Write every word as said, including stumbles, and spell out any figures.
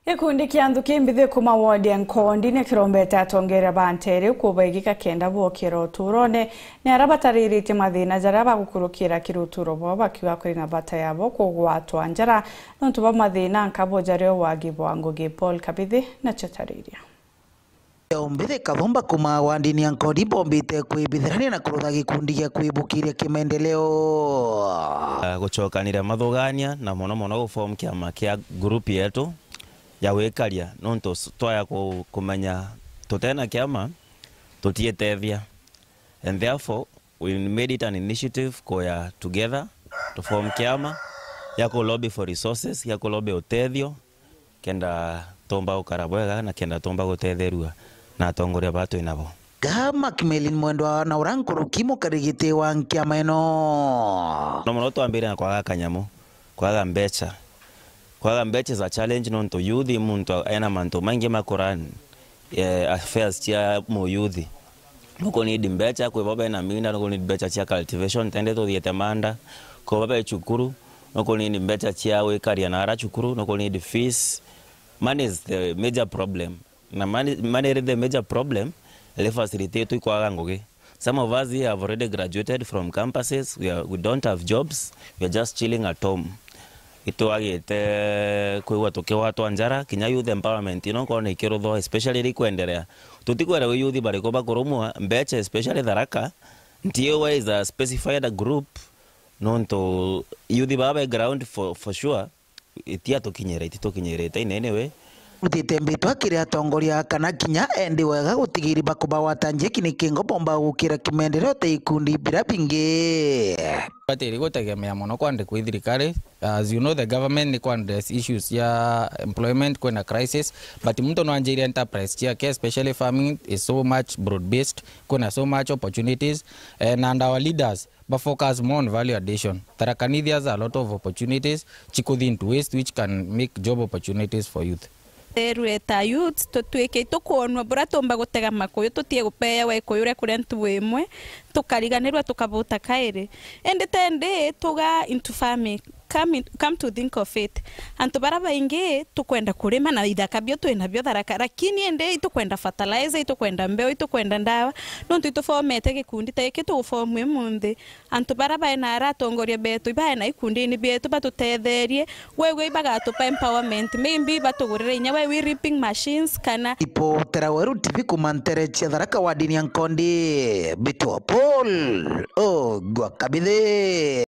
Gikundi kia nthuki mbithi kuma ward ya Nkondi ni kirombete atongeria ba nteere kubaigika kenda bokira uturone ni aria batariritie mathina jaria bagukurukira kiri uturo bwao, bakiuga kuri na bata yabo kugwatwa njara nontu bwa mathina nkabo jaria wagi bwa ngugi. Paul Kabithi nacio tariria. Mbithi Kathumba kuma wandini ya Nkondi bombite kwibithirania na kurutha gikundi gia kwibukiria kimaendeleo. Ah, gucokanira mathugania na mono mono guform kiama kia group yetu ya gwikaria, nontu s-, twaya ku-, kumenya tutena kiama tutietethia, and therefore we made it an initiative kuya together to form kiama ya ku lobby for resources, ya ku lobby utethio, kenda tumba gukara bwega na kenda tumba gutetherua na atongoria ba twinabo. Ga Macmillian Mwendwa na uria nkuruki mukarigiti wa nkiama ino. No mono twambire na kwaga kanyamu, kwaga mbecha. Kwaga mbecha is a challenge nontu youth i muntu ena mantu maingi makura, eh, affairs cia muyouth. Nuku need mbecha kwi bo bena minda, nuku need mbecha cia cultivation, tende tuthiete manda, kwi bo be cukuru, nuku need mbecha cia gwikaria na ara cukuru, nuku need fees. Money is the major problem. Na money, money is the major problem, ri facilitate ikwaga ngugi. Some of us here have already graduated from campuses, we are, we don't have jobs, we are just chilling at home. Itwagite kwigua tukigwatwa njara, kinya youth empowerment ino nkona ikiruthwa, especially iri kwenderea. Tutikwera wi youth bariku bakurumwa, mbecha especially Tharaka, N T A Y is a specified group, nontu youth baba be ground for, for sure, itiatukinyira, ititukinyirite in any way. Rutite mbitwa kiri atongoria kana kinya endi wega gutigiri bakubagwata njiki ni kingo bomba gukira kimaendeleo ta ikundi bira bingi. Batiri gutegemea mono kwandikwa i thirikari. As you know, the government ni kwa address issues cia employment, kwina crisis, but muntu no anjiri enterprise ciake, especially farming is so much broad based, kwina so much opportunities, eh, and our leaders ba focus more on value addition. Tharaka Nithi has a lot of opportunities chikuthi into waste which can make job opportunities for youth. Therue ta youth, tutwike itukwonwa buria tumba gutega makuyu, tutie gupeewa ikuyu ria kuria ntugu imwe, tukariganirwa tukabuta kairi. Indi tendi tuga into farming, come, in, come to think of it, antu baria baingi tukwenda kurima na ithaka bio twinabio Tharaka, lakini indi itukwenda fertilizer, itukwenda mbeu, itukwenda ndawa, nontu itufomete gikundi ta giki tugufomu imunthi. Antu baria bae na ara atongoria betu, ibae na ikundini bietu, batutetherie, wewe ibagatupa empowerment, maybe batugurire inya wewe reaping machines kana. Ripotera Weru T V kuma ntere cia Tharaka wardini ya Nkondi, Mbitwa Paul Ogwa Kabithi.